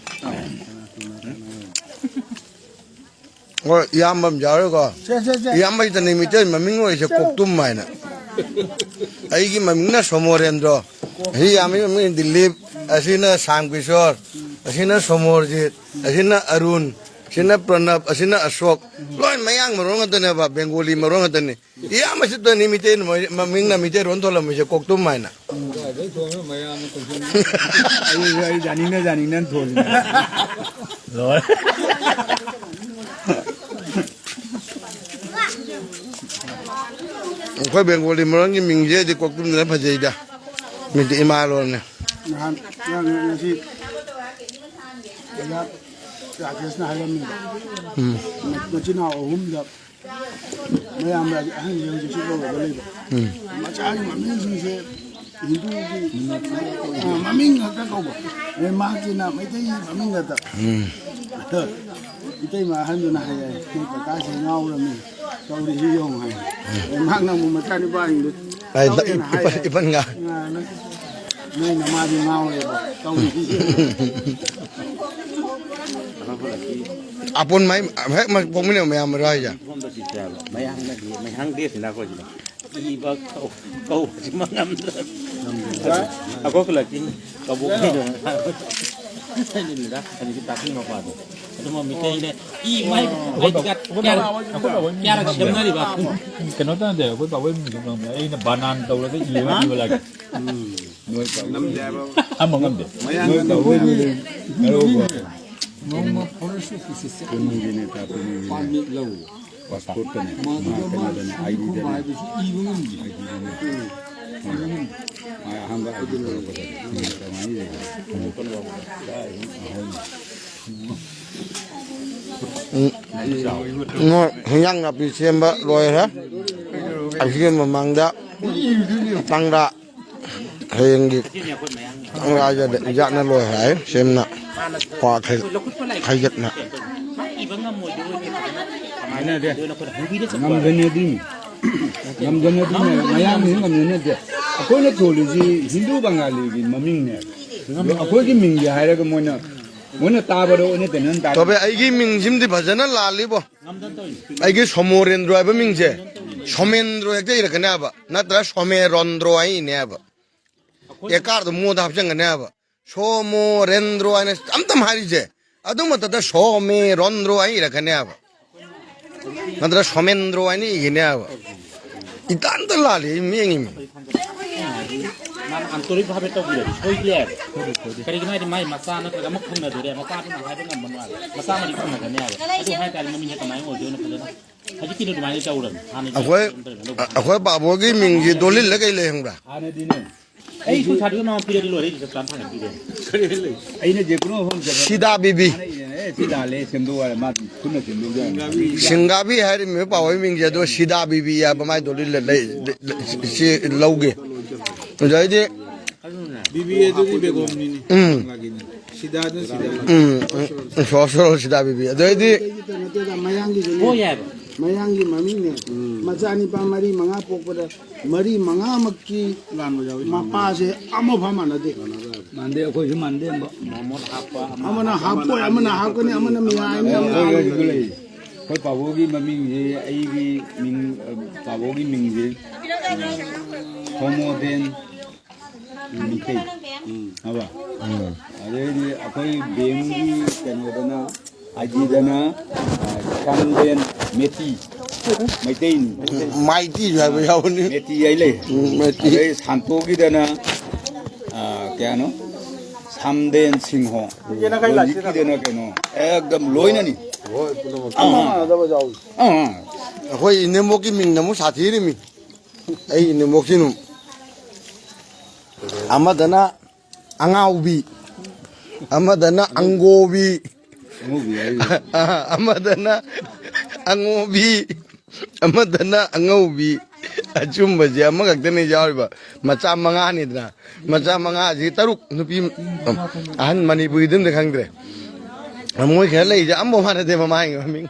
ꯍꯣꯏ, ꯏꯌꯥꯝꯕ ꯑꯃ ꯌꯥꯎꯔꯦꯀꯣ꯫ ꯁꯦ, ꯁꯦ, ꯁꯦ꯫ ꯏꯌꯥꯝꯕꯒꯤ ꯇꯅꯤ ꯃꯤꯇꯩ ꯃꯃꯤꯡ ꯑꯣꯏꯔꯤꯁꯦ ꯀꯣꯛꯇꯨꯝ ꯍꯥꯏꯅ꯫ ꯑꯩꯒꯤ ꯃꯃꯤꯡꯅ ꯁꯣꯃꯣꯔꯦꯟꯗ꯭ꯔꯣ꯫ ꯑꯁꯤ ꯏꯌꯥꯝꯕꯒꯤ ꯃꯃꯤꯡ ꯗꯤꯂꯤꯞ꯫ ꯑꯁꯤꯅ ꯁꯥꯝ ꯀꯤꯁꯣꯔ꯫ ꯑꯁꯤꯅ ꯁꯣꯃꯣꯔꯖꯤꯠ꯫ ꯑꯁꯤꯅ ꯑꯔꯨꯟ꯫ ꯑꯁꯤꯅ ꯄ꯭ꯔꯅꯕ꯫ ꯑꯁꯤꯅ ꯑꯁꯣꯛ꯫ ꯂꯣꯏ ꯃꯌꯥꯡ ꯃꯔꯣꯟ ꯉꯥꯛꯇꯅꯦꯕ, ꯕꯦꯡꯒꯣꯂꯤ ꯃꯔꯣꯟ ꯉꯥꯛꯇꯅꯤ꯫ ꯏꯌꯥꯝꯕꯁꯤ ꯇꯅꯤ ꯃꯤꯇꯩ ꯃꯃꯤꯡꯅ ꯃꯤꯇꯩꯔꯣꯟ ꯊꯣꯜꯂꯝꯃꯤꯁꯦ ꯀꯣꯛꯇꯨꯝ ꯍꯥꯏꯅ꯫ ꯀꯗꯥꯏꯗꯩ ꯊꯣꯡꯉꯤꯅꯣ ꯃꯌꯥꯝꯅ ꯀꯣꯏꯁꯟ? ꯑꯩ, ꯑꯩ ꯌꯥꯅꯤꯡꯅ, ꯌꯥꯅꯤꯡꯅ ꯊꯣꯡꯉꯤꯅꯦ꯫ ꯂꯣꯏꯔꯦ꯫ ꯑꯩꯈꯣꯏ ꯕꯦꯡꯒꯣꯂꯤ ꯃꯔꯣꯟꯒꯤ ꯃꯤꯡꯁꯦ ꯑꯩꯗꯤ ꯀꯣꯛꯇꯨꯝꯗꯅ ꯐꯖꯩꯗ꯫ ꯃꯤꯗꯤ ꯏꯃꯥ ꯂꯣꯟꯅꯦ꯫ ꯅꯍꯥꯟ, ꯅꯍꯥꯟ ꯉꯁꯤ ꯑꯣꯖꯥ ꯔꯥꯀꯦꯁꯅ ꯍꯥꯏꯔꯝꯃꯤꯕ꯫ ꯎꯝ꯫ ꯃꯆꯤꯟ ꯃꯅꯥꯎ ꯑꯍꯨꯝꯗ ꯃꯌꯥꯝꯕ ꯑꯍꯟꯁꯦ ꯍꯧꯖꯤꯛꯁꯨ ꯀꯧꯔꯒ ꯂꯩꯕ꯫ ꯎꯝ꯫ ꯃꯆꯥꯒꯤ ꯃꯃꯤꯡꯁꯤꯡꯁꯦ ꯍꯤꯟꯗꯨꯒꯤ, ꯑ, ꯃꯃꯤꯡ ꯉꯥꯛꯇ ꯀꯧꯕ꯫ ꯑꯗꯩ ꯃꯍꯥꯛꯀꯤꯅ ꯃꯩꯇꯩꯒꯤ ꯃꯃꯤꯡ ꯉꯥꯛꯇ꯫ ꯎꯝ꯫ ꯑꯗꯣ ꯏꯇꯩꯃ ꯑꯍꯟꯗꯨꯅ ꯍꯥꯏꯌꯦ, "ꯅꯣꯏ ꯀꯀꯥꯁꯦ ꯉꯥꯎꯔꯝꯃꯤ, ꯇꯧꯔꯤꯁꯤ ꯌꯦꯡꯉꯨ," ꯍꯥꯏ꯫ ꯑꯗꯩ ꯃꯍꯥꯛꯅ ꯑꯃꯨꯛ ꯃꯆꯥꯅꯤꯄꯥꯁꯤꯡꯗꯨ ꯍꯥꯏ, ꯇꯧꯋꯦꯅ ꯏꯄꯟ, ꯍꯥꯏꯌꯦ꯫ ꯏꯄꯟꯒ꯫ "ꯑ, ꯅꯣꯏ, ꯅꯣꯏ ꯅꯃꯥꯗꯤ ꯉꯥꯎꯔꯦꯕ, ꯇꯧꯔꯤꯁꯤ ꯌꯦꯡꯉꯨ꯫" ꯑꯄꯨꯟ ꯃꯥꯏ ꯍꯦꯛ ꯄꯣꯛꯃꯤꯟꯅꯕ ꯃꯌꯥꯝ ꯃꯔꯣ ꯍꯥꯏꯁꯦ꯫ ꯃꯌꯥꯡꯅꯗꯤ, ꯃꯌꯥꯡ ꯗꯦꯁꯤꯅ ꯑꯩꯈꯣꯏꯁꯤꯅ꯫ ꯏꯕ ꯀꯧ-, ꯀꯧꯕꯁꯤꯃ ꯉꯝꯗ꯭ꯔꯦ꯫ ꯑꯩꯈꯣꯏ ꯈꯨꯂꯛꯀꯤ ꯀꯕꯣꯛ ꯍꯩꯗꯣ ꯍꯥꯏꯅꯤꯡꯉꯤꯗ, ꯍꯧꯖꯤꯛꯀꯤ ꯇꯥꯛꯄꯤ ꯃꯄꯥꯗꯣ꯫ ꯑꯗꯨꯃ ꯃꯤꯇꯩꯅ ꯏ ꯃꯥꯏ ꯑꯩꯈꯣꯏ ꯄꯥꯎ-, ꯀꯌꯥꯔꯛ, ꯑꯩꯈꯣꯏ ꯄꯥꯎ-, ꯀꯌꯥꯔꯛ ꯁꯦꯝꯅꯔꯤꯕ? ꯀꯩꯅꯣ ꯇꯧꯗꯦ, ꯑꯩꯈꯣꯏ ꯄꯥꯎ ꯃꯤꯡꯗꯣ ꯉꯝꯃꯦ꯫ ꯑꯩꯅ ꯕꯅꯥꯟ ꯇꯧꯔꯒ ꯏꯕ, ꯏꯕ ꯂꯥꯏꯔꯤꯛ꯫ ꯉꯝꯗꯦ ꯍꯥꯏꯕ꯫ ꯑꯃ ꯉꯝꯗꯦ꯫ ꯃꯌꯥꯡ ꯅꯣꯏ ꯇꯧꯕ ꯌꯥꯗꯦ꯫ ꯅꯣꯡꯃ ꯐꯣꯔꯦꯁ ꯑꯣꯐꯤꯁꯇ ꯆꯠꯂꯨ꯫ ꯄꯥꯟꯃꯤꯠ ꯂꯧ꯫ ꯄꯥꯁꯄꯣꯔꯠꯇꯅꯦ, ꯃꯥ ꯀꯩꯅꯣꯗꯅꯦ, ꯑꯥꯏ ꯗꯤꯗꯅꯦ꯫ ꯍꯥꯏꯕꯁꯨ ꯏꯕ ꯉꯝꯗꯦ꯫ ꯑꯥꯏ ꯗꯤꯗꯅꯦ꯫ ꯎꯝ꯫ ꯃꯥ ꯑꯍꯥꯟꯕ ꯑꯥꯏ ꯗꯤ ꯊꯣꯛꯂꯛꯄꯗꯅꯦ꯫ ꯎꯝ, ꯀꯃꯥꯏꯅ ꯌꯦꯡꯉꯤ? ꯎꯝ꯫ ꯎꯝ, ꯍꯤꯟꯖꯥꯡ ꯅꯥꯄꯤ ꯁꯦꯝꯕ ꯂꯣꯏꯔꯦ꯫ ꯑꯁꯤꯒꯤ ꯃꯃꯥꯡꯗ ꯇꯪꯂꯥ꯫ ꯍꯌꯦꯡꯒꯤ ꯈꯤꯇꯪ ꯉꯥꯏꯖꯔꯦ, ꯏꯟꯖꯥꯡꯅ ꯂꯣꯏ ꯍꯥꯏ꯫ ꯁꯦꯝꯅ ꯀ꯭ꯋꯥ ꯈꯩ-, ꯈꯩꯒꯠꯅ꯫ ꯍꯥꯏꯅꯗꯦ꯫ ꯉꯝꯖꯅꯗꯤ꯫ ꯉꯝꯖꯅꯗꯤ꯫ ꯃꯌꯥꯝꯒꯤꯁꯨ ꯉꯝꯖꯅꯗꯦ꯫ ꯑꯩꯈꯣꯏꯅ ꯊꯣꯜꯂꯤꯁꯤ ꯍꯤꯟꯗꯨ ꯕꯪꯒꯥꯂꯤꯒꯤ ꯃꯃꯤꯡꯅꯦ꯫ ꯑꯗꯣ ꯑꯩꯈꯣꯏꯒꯤ ꯃꯤꯡꯁꯦ ꯍꯥꯏꯔꯒ ꯃꯣꯏꯅ, ꯃꯣꯏꯅ ꯇꯥꯕꯗ ꯑꯣꯟꯅ ꯇꯩꯅꯅ ꯇꯥꯔꯦ꯫ ꯇꯣꯕꯦ, ꯑꯩꯒꯤ ꯃꯤꯡꯁꯤꯃꯗꯤ ꯐꯖꯅ ꯂꯥꯜꯂꯤꯕꯣ꯫ ꯑꯩꯒꯤ ꯁꯣꯃꯣꯔꯦꯟꯗ꯭ꯔꯣ ꯍꯥꯏꯕ ꯃꯤꯡꯁꯦ ꯁꯣꯃꯦꯟꯗ꯭ꯔꯣ ꯍꯦꯛꯇ ꯏꯔꯛꯀꯅꯤ ꯍꯥꯏꯕ, ꯅꯠꯇ꯭ꯔ ꯁꯣꯃꯦꯔꯣꯟꯗ꯭ꯔꯣ ꯍꯥꯏ ꯏꯅꯦ ꯍꯥꯏꯕ꯫ ꯑꯦꯀꯥꯔꯗꯣ ꯃꯣꯗ ꯍꯥꯞꯆꯤꯟꯒꯅꯤ ꯍꯥꯏꯕ꯫ ꯁꯣꯃꯣꯔꯦꯟꯗ꯭ꯔꯣ ꯍꯥꯏꯅ ꯑꯝꯇꯝ ꯍꯥꯏꯔꯤꯁꯦ, ꯑꯗꯨ ꯃꯊꯛꯇ ꯁꯣꯃꯦꯔꯣꯟꯗ꯭ꯔꯣ ꯍꯥꯏꯅ ꯏꯔꯛꯀꯅꯤ ꯍꯥꯏꯕ, ꯅꯠꯇ꯭ꯔ ꯁꯣꯃꯦꯟꯗ꯭ꯔꯣ ꯍꯥꯏꯅ ꯏꯒꯅꯤ ꯍꯥꯏꯕ꯫ ꯏꯇꯥꯟꯇ ꯂꯥꯜꯂꯤ, ꯑꯩ ꯃꯤꯡ ꯏꯃꯤ꯫ ꯃꯥꯅ ꯑꯟꯇꯣꯔꯤꯛ ꯚꯥꯕꯦ ꯇꯧꯕꯤꯔꯗꯤ ꯁꯣꯏꯗꯦ ꯍꯥꯏꯕ꯫ ꯀꯔꯤꯒꯤꯅꯣ ꯍꯥꯏꯗꯤ ꯃꯥꯏ ꯃꯆꯥ ꯅꯠꯇ꯭ꯔꯒ ꯑꯃ ꯈꯪꯅꯗꯣꯔꯦ, ꯃꯆꯥꯗꯨꯅ ꯍꯥꯏꯕ ꯉꯝꯕ ꯅꯨꯡꯉꯥꯏꯕ, ꯃꯆꯥ ꯑꯃꯗꯤ ꯈꯪꯅꯒꯅꯤ ꯍꯥꯏꯕ꯫ ꯑꯗꯨ ꯍꯥꯏꯇꯥꯔꯗꯤ ꯃꯃꯤꯡꯁꯦ ꯀꯃꯥꯏꯅ ꯑꯣꯏꯗꯣꯏꯅꯣ ꯐꯖꯅ? ꯍꯧꯖꯤꯛꯀꯤꯗꯣ ꯑꯗꯨꯃꯥꯏꯅ ꯇꯧꯔꯕꯅꯤ꯫ ꯍꯥꯟꯅꯒꯤ ꯑꯩꯈꯣꯏ, ꯑꯩꯈꯣꯏ ꯄꯥꯕꯣꯒꯤ ꯃꯤꯡꯁꯤ ꯗꯣꯂꯤꯜꯂ ꯀꯩ ꯂꯩ ꯈꯪꯕ꯭ꯔꯥ? ꯍꯥꯟꯅꯗꯤꯅꯦ꯫ ꯑꯩ ꯁ꯭ꯀꯨꯜ ꯁꯥꯔꯇꯤꯐꯤꯀꯦꯠ ꯃꯉꯣꯟꯗ ꯄꯤꯔꯗꯤ ꯂꯣꯏꯔꯦ, ꯑꯩꯗꯤ ꯆꯞ ꯆꯥꯅ ꯊꯥꯡꯒꯠꯄꯤꯔꯦ꯫ ꯑꯩꯅ ꯖꯦ ꯀꯣꯅꯨꯡ ꯃꯐꯝ ꯆꯠꯄꯗ ꯁꯤꯗꯥ ꯕꯤꯕꯤ꯫ ꯃꯥꯅ ꯏꯔꯦꯅꯦ, "ꯑꯦ, ꯁꯤ ꯂꯥꯜꯂꯦ, ꯁꯦꯝꯗꯣꯛꯑꯣ" ꯍꯥꯏꯔ ꯃꯥ ꯈꯨꯠꯅ ꯁꯦꯝꯗꯣꯛꯑꯒ ꯁꯤꯡꯒꯥꯕꯤ ꯍꯥꯏꯔꯤꯕ ꯄꯥꯕꯣꯒꯤ ꯃꯤꯡꯁꯦ, ꯑꯗꯣ ꯁꯤꯗꯥ ꯕꯤꯕꯤ ꯍꯥꯏꯕ ꯃꯥꯏ ꯗꯣꯂꯤꯜꯂ ꯂꯩ, ꯂꯩ, ꯁꯤ ꯂꯧꯒꯦ꯫ ꯑꯗꯩꯗꯤ ꯕꯤꯕꯤ ꯑꯗꯨꯗꯤ ꯕꯦꯒꯣꯝꯅꯤꯅꯦ꯫ ꯎꯝ꯫ ꯀꯪꯂꯥꯒꯤꯅꯦ꯫ ꯁꯤꯗꯥꯗꯨꯅ ꯁꯤꯗꯥ꯫ ꯎꯝ, ꯎꯝ꯫ ꯁꯣꯔ, ꯁꯣꯔ ꯁꯤꯗꯥ ꯕꯤꯕꯤ꯫ ꯑꯗꯩꯗꯤ ꯃꯩꯇꯩꯒꯤꯇ ꯅꯠꯇꯦꯗ, ꯃꯌꯥꯡꯒꯤꯁꯨꯅꯦ꯫ ꯍꯣꯏ ꯌꯥꯏꯕ꯫ ꯃꯌꯥꯡꯒꯤ ꯃꯃꯤꯡꯅꯦ꯫ ꯎꯝ꯫ ꯃꯆꯥ ꯅꯤꯄꯥ ꯃꯔꯤ ꯃꯉꯥ ꯄꯣꯛꯄꯗ ꯃꯔꯤ ꯃꯉꯥꯃꯛꯀꯤ ꯂꯥꯟꯕ ꯌꯥꯎꯏ꯫ ꯃꯄꯥꯁꯦ ꯑꯃꯐꯥꯎ ꯃꯥꯟꯅꯗꯦ꯫ ꯃꯥꯟꯗꯦ, ꯑꯩꯈꯣꯏꯁꯨ ꯃꯥꯟꯗꯦ ꯑꯝꯕ꯫ ꯑꯃꯅ ꯍꯥꯞꯄꯣꯏ, ꯑꯃꯅ ꯍꯥꯞꯀꯅꯤ, ꯑꯃꯅ ꯃꯌꯥꯏꯅꯤ, ꯑꯃꯅ ꯑꯩꯈꯣꯏ ꯍꯥꯞꯀꯅꯤ꯫ ꯑꯩꯈꯣꯏ ꯄꯥꯕꯣꯒꯤ ꯃꯃꯤꯡꯁꯦ, ꯑꯩꯒꯤ ꯃꯤꯡ, ꯑ, ꯄꯥꯕꯣꯒꯤ ꯃꯤꯡꯁꯦ, ꯎꯝ, ꯁꯣꯃꯣꯗꯦꯟ ꯃꯤꯇꯩ꯫ ꯎꯝ꯫ ꯍꯥꯏꯕ? ꯎꯝ꯫ ꯑꯗꯩꯗꯤ ꯑꯩꯈꯣꯏ ꯕꯦꯝꯒꯤ ꯀꯩꯅꯣꯗꯅ, ꯑꯥꯏ ꯖꯤꯗꯅ, ꯑ, ꯁꯝꯗꯦꯟ ꯃꯦꯇꯤ꯫ ꯃꯩꯇꯩꯅꯤ꯫ ꯃꯥꯏꯇꯤꯁꯨ ꯍꯥꯏꯕ ꯌꯥꯎꯕꯅꯤ꯫ ꯃꯦꯇꯤ ꯍꯥꯏ ꯂꯩ꯫ ꯎꯝ, ꯃꯦꯇꯤ꯫ ꯑꯗꯩ ꯁꯥꯟꯇꯣꯒꯤꯗꯅ, ꯑ, ꯀꯌꯥꯅꯣ? ꯁꯝꯗꯦꯟ ꯁꯤꯡꯍꯣ꯫ ꯔꯣꯖꯤꯠꯀꯤꯗꯅ ꯀꯩꯅꯣ? ꯑꯦꯛꯗꯝ ꯂꯣꯏꯅꯅꯤ꯫ ꯍꯣꯏ, ꯄꯨꯝꯅꯃꯛ꯫ ꯑꯥ, ꯑꯥ꯫ ꯑꯥ, ꯑꯥ꯫ ꯑꯩꯈꯣꯏ ꯏꯅꯦꯝꯕꯣꯛꯀꯤ ꯃꯤꯡꯅ ꯑꯃꯨꯛ ꯁꯥꯊꯤꯔꯤꯃꯤ꯫ ꯑꯩ ꯏꯅꯦꯝꯕꯣꯛꯁꯤꯅ ꯑꯃꯗꯅ ꯑꯉꯥꯎꯕꯤ, ꯑꯃꯗꯅ ꯑꯉꯣꯕꯤ, ꯑꯉꯧꯕꯤ ꯍꯥꯏꯔꯤ꯫ ꯑꯃꯗꯅ ꯑꯉꯣꯕꯤ, ꯑꯃꯗꯅ ꯑꯉꯧꯕꯤ꯫ ꯑꯆꯨꯝꯕꯁꯦ ꯑꯃꯈꯛꯇꯅꯦ ꯌꯥꯎꯔꯤꯕ꯫ ꯃꯆꯥ ꯃꯉꯥꯅꯤꯗꯅ, ꯃꯆꯥ ꯃꯉꯥꯁꯤ ꯇꯔꯨꯛ ꯅꯨꯄꯤ, ꯑꯍꯟ ꯃꯅꯤꯄꯨꯔꯤꯗꯨ ꯑꯝꯇ ꯈꯪꯗ꯭ꯔꯦ꯫ ꯃꯣꯏ ꯈꯔ ꯂꯩꯁꯦ ꯑꯝꯐꯥꯎ ꯃꯥꯟꯅꯗꯦ ꯃꯃꯥꯡꯒꯤ ꯃꯃꯤꯡ꯫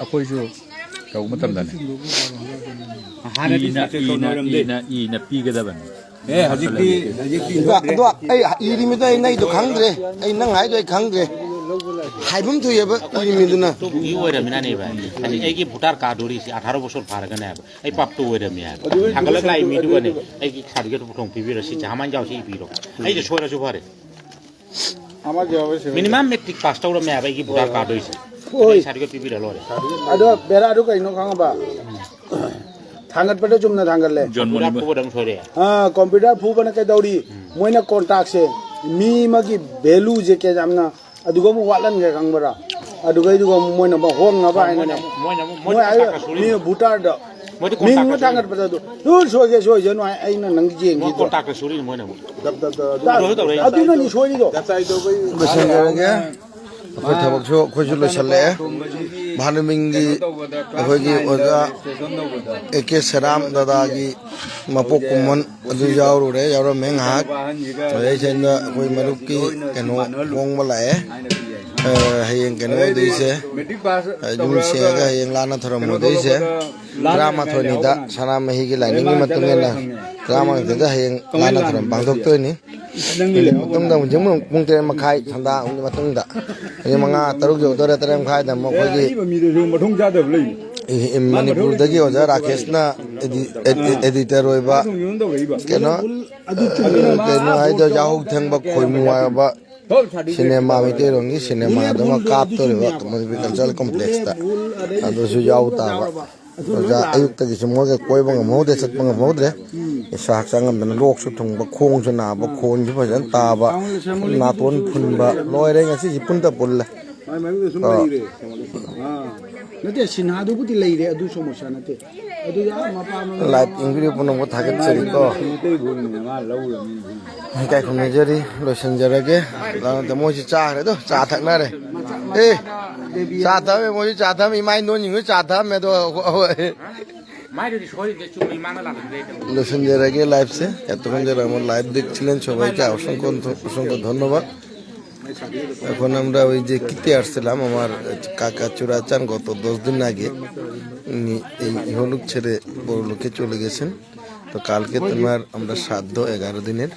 ꯑꯩꯈꯣꯏꯁꯨ ꯇꯧꯕ ꯃꯇꯝꯗꯅꯦ꯫ ꯍꯥꯟꯅꯗꯤ ꯏꯅ, ꯁꯦꯛꯁꯟ ꯏꯅ, ꯂꯣꯏꯔꯝꯗꯦ꯫ ꯏꯅ, ꯏꯅ ꯄꯤꯒꯗꯕꯅꯤ꯫ ꯑꯦ, ꯍꯧꯖꯤꯛꯇꯤ, ꯍꯧꯖꯤꯛꯇꯤ ꯑꯗꯣ, ꯑꯗꯣ ꯑꯩ ꯏꯔꯤꯃꯤꯗꯣ ꯑꯩ ꯅꯪꯒꯤꯗꯣ ꯈꯪꯗ꯭ꯔꯦ꯫ ꯑꯩ ꯅꯪ ꯍꯥꯏꯗꯣ ꯑꯩ ꯈꯪꯗ꯭ꯔꯦ꯫ ꯍꯥꯏꯐꯝ ꯊꯣꯛꯑꯦꯕ ꯏꯔꯤꯃꯤꯗꯨꯅ꯫ ꯑꯗꯨꯕꯨꯗꯤ ꯑꯣꯏꯔꯝꯃꯤꯅꯅꯦꯕ꯫ ꯍꯥꯏꯗꯤ ꯑꯩꯒꯤ ꯚꯣꯇꯔ ꯀꯥꯔꯗ ꯎꯔꯤꯁꯤ ꯑꯊꯥꯔꯣ ꯕꯣꯁꯣꯔ ꯐꯥꯔꯒꯅꯦꯕ꯫ ꯑꯩ ꯄꯥꯞꯇꯣ ꯑꯣꯏꯔꯝꯃꯦ ꯍꯥꯏꯕ꯫ ꯊꯥꯡꯒꯠꯂꯒ ꯂꯥꯛꯏ ꯃꯤꯗꯨꯒꯅꯦ ꯑꯩꯒꯤ ꯁꯥꯔꯇꯤꯐꯤꯀꯦꯠꯇꯨ ꯄꯨꯊꯣꯛ ꯄꯤꯕꯤꯔꯣ꯫ ꯁꯤ ꯖꯍꯥꯃꯥꯟ ꯌꯥꯎꯁꯤ ꯏꯕꯤꯔꯣ꯫ ꯑꯩꯗ ꯁꯣꯏꯔꯁꯨ ꯐꯔꯦ꯫ ꯑꯃ ꯌꯥꯎꯔꯦ, ꯁꯤ ꯃꯤꯅꯤꯃꯝ ꯃꯦꯇ꯭ꯔꯤꯛ ꯄꯥꯁ ꯇꯧꯔꯝꯃꯦ ꯍꯥꯏꯕ ꯑꯩꯒꯤ ꯚꯣꯇꯔ ꯀꯥꯔꯗ ꯑꯣꯏꯁꯦ꯫ ꯍꯣꯏ꯫ ꯑꯩ ꯁꯥꯔꯇꯤꯐꯤꯀꯦꯠ ꯄꯤꯕꯤꯔ ꯂꯣꯏꯔꯦ꯫ ꯑꯗꯣ ꯕꯦꯔꯥꯗꯨ ꯀꯩꯅꯣ ꯈꯪꯉꯕ? ꯊꯥꯡꯒꯠꯄꯗ ꯆꯨꯝꯅ ꯊꯥꯡꯒꯠꯂꯦ꯫ ꯖꯣꯟ ꯀꯝꯄ꯭ꯌꯨꯇꯔ ꯃꯣꯅꯤꯃ- ꯐꯨꯕꯗ ꯑꯃꯨꯛ ꯁꯣꯏꯔꯛꯑꯦ꯫ ꯑꯥ, ꯀꯝꯄ꯭ꯌꯨꯇꯔ ꯐꯨꯕꯅ ꯀꯩꯗꯧꯔꯤ? ꯎꯝ꯫ ꯃꯣꯏꯅ ꯀꯣꯟꯇꯥꯛꯁꯦ, ꯃꯤ ꯑꯃꯒꯤ ꯚꯦꯂꯨꯁꯦ ꯀꯌꯥ ꯌꯥꯝꯅ ꯑꯗꯨꯒ ꯑꯃꯨꯛ ꯋꯥꯠꯍꯟꯒꯦ ꯈꯪꯕ꯭ꯔꯥ? ꯑꯗꯨꯒꯩꯗꯨꯒ ꯑꯃꯨꯛ ꯃꯣꯏꯅ ꯑꯃꯨꯛ ꯍꯣꯡꯅꯕ ꯍꯥꯏꯅꯅꯦ꯫ ꯃꯣꯏꯅ ꯑꯃꯨꯛ, ꯃꯣꯏꯅ ꯑꯃꯨꯛ, ꯃꯣꯏꯗꯤ ꯃꯣꯏ ꯑꯌꯨꯛ ꯀꯣꯟꯇꯥꯛꯇ ꯁꯨꯔꯤ꯫ ꯃꯤ ꯚꯣꯇꯔꯗ ꯃꯣꯏꯗꯤ ꯃꯤꯡ ꯑꯃ ꯀꯣꯟꯇꯥꯛꯇ ꯁꯨꯔꯤ꯫ ꯊꯥꯡꯒꯠꯄꯗ ꯑꯗꯨ, "ꯅꯣꯏ ꯁꯣꯏꯒꯦ ꯁꯣꯏꯁꯅꯨ" ꯍꯥꯏ, ꯑꯩꯅ ꯅꯪ ꯃꯣꯏ ꯌꯦꯡꯈꯤꯗ꯭ꯔꯣ? ꯀꯣꯟꯇꯥꯛꯇ ꯁꯨꯔꯤꯅꯤ ꯃꯣꯏꯅ ꯑꯃꯨꯛ꯫ ꯗꯞ, ꯗꯞ, ꯗꯞ, ꯑꯗꯨ ꯇꯧꯔꯦ, ꯇꯧꯔꯦ꯫ ꯑꯗꯨꯅꯅꯤ ꯁꯣꯏꯔꯤꯗꯣ꯫ ꯂꯣꯏꯁꯤꯟꯖꯔꯒꯦ꯫ ꯑꯩꯈꯣꯏ ꯊꯕꯛꯁꯨ ꯑꯩꯈꯣꯏꯁꯨ ꯂꯣꯏꯁꯤꯜꯂꯛꯑꯦ꯫ ꯚꯥꯅꯨꯃꯤꯡꯒꯤ ꯑꯩꯈꯣꯏꯒꯤ ꯑꯣꯖꯥ ꯑꯦ ꯀꯦ ꯁꯦꯔꯥꯝ ꯗꯗꯥꯒꯤ ꯃꯄꯣꯛ ꯀꯨꯝꯃꯣꯟ ꯑꯗꯨ ꯌꯥꯎꯔꯨꯔꯦ, ꯌꯥꯎꯔꯝꯃꯦ ꯉꯥꯏꯍꯥꯛ꯫ ꯑꯗꯩ ꯁꯤꯗ ꯑꯩꯈꯣꯏ ꯃꯔꯨꯞꯀꯤ ꯀꯩꯅꯣ ꯍꯣꯡꯕ ꯂꯥꯛꯑꯦ꯫ ꯑ, ꯍꯌꯦꯡ ꯀꯩꯅꯣ ꯑꯣꯏꯗꯣꯏꯁꯦ, ꯑ, ꯌꯨꯝ ꯁꯦꯡꯉꯒ ꯍꯌꯦꯡ ꯂꯥꯟꯅ ꯊꯧꯔꯝ ꯑꯣꯏꯗꯣꯏꯁꯦ ꯇꯔꯥꯃꯥꯊꯣꯏꯅꯤꯗ ꯁꯅꯥꯃꯍꯤꯒꯤ ꯂꯥꯏꯅꯤꯡꯒꯤ ꯃꯇꯨꯡ ꯏꯟꯅ ꯇꯔꯥꯃꯥꯊꯣꯏꯗ ꯍꯌꯦꯡ ꯂꯥꯟꯅ ꯊꯧꯔꯝ ꯄꯥꯡꯊꯣꯛꯇꯣꯏꯅꯤ꯫ ꯃꯇꯨꯡꯗ ꯍꯧꯖꯤꯛ ꯄꯨꯡ ꯇꯔꯦꯠ ꯃꯈꯥꯏ ꯁꯟꯗꯥ ꯃꯇꯨꯡꯗ ꯃꯤꯅꯤꯠ ꯃꯉꯥ ꯇꯔꯨꯛ ꯌꯧꯗꯣꯔꯦ, ꯇꯔꯦꯠ ꯃꯈꯥꯏꯗ ꯑꯃꯨꯛ ꯑꯩꯈꯣꯏꯒꯤ ꯑꯔꯤꯕ ꯃꯤꯗꯨꯁꯨ ꯃꯊꯣꯡ ꯆꯥꯗꯕ ꯂꯩ꯫ ꯏ-, ꯏ-, ꯃꯅꯤꯄꯨꯔꯗꯒꯤ ꯑꯣꯖꯥ ꯔꯥꯀꯦꯁꯅ ꯑꯦꯗꯤ-, ꯑꯦꯗꯤ-, ꯑꯦꯗꯤꯇꯔ ꯑꯣꯏꯕ ꯀꯩꯅꯣ, ꯑ, ꯀꯩꯅꯣ ꯍꯥꯏꯗꯣ, ꯌꯥꯍꯧ ꯊꯦꯡꯕ ꯈꯣꯏꯃꯨ ꯍꯥꯏꯕ ꯁꯤꯅꯦꯃꯥ, ꯃꯩꯇꯩꯔꯣꯝꯒꯤ ꯁꯤꯅꯦꯃꯥ ꯑꯗꯨꯃ ꯀꯥꯞꯇꯣꯔꯤꯕ ꯃꯅꯤꯄꯨꯔ ꯀꯜꯆꯔꯦꯜ ꯀꯣꯝꯄ꯭ꯂꯦꯛꯁꯇ꯫ ꯑꯗꯨꯁꯨ ꯌꯥꯎ ꯇꯥꯕ꯫ ꯑꯣꯖꯥ ꯑꯌꯨꯛꯇꯒꯤꯁꯨ ꯃꯣꯏꯒ ꯀꯣꯏꯕ ꯉꯝꯍꯧꯗꯦ, ꯆꯠꯄ ꯉꯝꯍꯧꯗ꯭ꯔꯦ꯫ ꯏꯁꯥ ꯍꯛꯆꯥꯡ ꯉꯝꯗꯅ ꯂꯣꯛꯁꯨ ꯊꯨꯡꯕ, ꯈꯣꯡꯁꯨ ꯅꯥꯕ, ꯈꯣꯟꯁꯨ ꯐꯖꯅ ꯇꯥꯕ, ꯅꯥꯇꯣꯟ ꯐꯨꯟꯕ, ꯂꯣꯏꯔꯦ ꯉꯁꯤꯁꯤ ꯄꯨꯟꯗ ꯄꯨꯜꯂꯦ꯫ ꯃꯥꯏ ꯃꯃꯤꯡꯗ ꯁꯨꯝ ꯑꯣ꯫ ꯂꯩꯔꯦ꯫ ꯑꯥ꯫ ꯅꯠꯇꯦ, ꯁꯤꯟꯍꯥꯗꯨꯕꯨꯗꯤ ꯂꯩꯔꯦ, ꯑꯗꯨ ꯁꯃꯣꯁꯥ ꯅꯠꯇꯦ꯫ ꯑꯗꯨ ꯌꯥꯝ ꯃꯄꯥ ꯃꯃꯤꯡ ꯂꯥꯏꯚ ꯌꯦꯡꯕꯤꯔꯤꯕ ꯄꯨꯝꯅꯃꯛꯄꯨ ꯊꯥꯒꯠꯆꯔꯤꯀꯣ꯫ ꯃꯩꯇꯩ ꯕꯣꯜꯅꯤꯅ ꯃꯥ ꯂꯧꯔꯕꯅꯤꯅ꯫ ꯏꯀꯥꯏ ꯈꯨꯝꯅꯖꯔꯤ, ꯂꯣꯏꯁꯤꯟꯖꯔꯒꯦ꯫ ꯂꯥꯛꯅꯗ ꯃꯣꯏꯁꯤ ꯆꯥꯈ꯭ꯔꯦ ꯑꯗꯣ, ꯆꯥ ꯊꯛꯅꯔꯦ꯫ ꯑꯦ, ꯆꯥ ꯊꯛꯑꯝꯃꯦ, ꯃꯣꯏꯁꯨ ꯆꯥ ꯊꯛꯑꯝꯃꯦ, ꯏꯃꯥ ꯏꯟꯗꯣꯟꯁꯤꯡꯁꯨ ꯆꯥ ꯊꯛꯑꯝꯃꯦ ꯑꯗꯣ, ꯑꯩꯈꯣꯏ Listen, যারা গিয়ে লাইভসে এতক্ষণ যারা আমার লাইভ দেখছিলেন, সবাইকে অসংখ্য অসংখ্য ধন্যবাদ। এখন আমরা ওই যে কিতে আসছিলাম, আমার কাকা চুরাচান গত দশ দিন আগে, উনি এই ইহলোক ছেড়ে পরলোকে চলে গেছেন। তো কালকে তোমার আমরা শ্রাদ্ধ এগারো দিনের,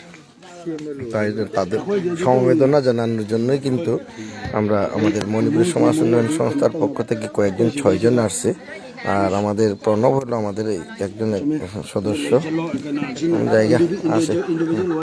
তাই তাদের সমবেদনা জানানোর জন্যই কিন্তু আমরা আমাদের মণিপুরী সমাজ উন্নয়ন সংস্থার পক্ষ থেকে কয়েকজন, ছয়জন আসছে। আর আমাদের প্রণব হলো আমাদের এই একজন সদস্য, জায়গা আছে।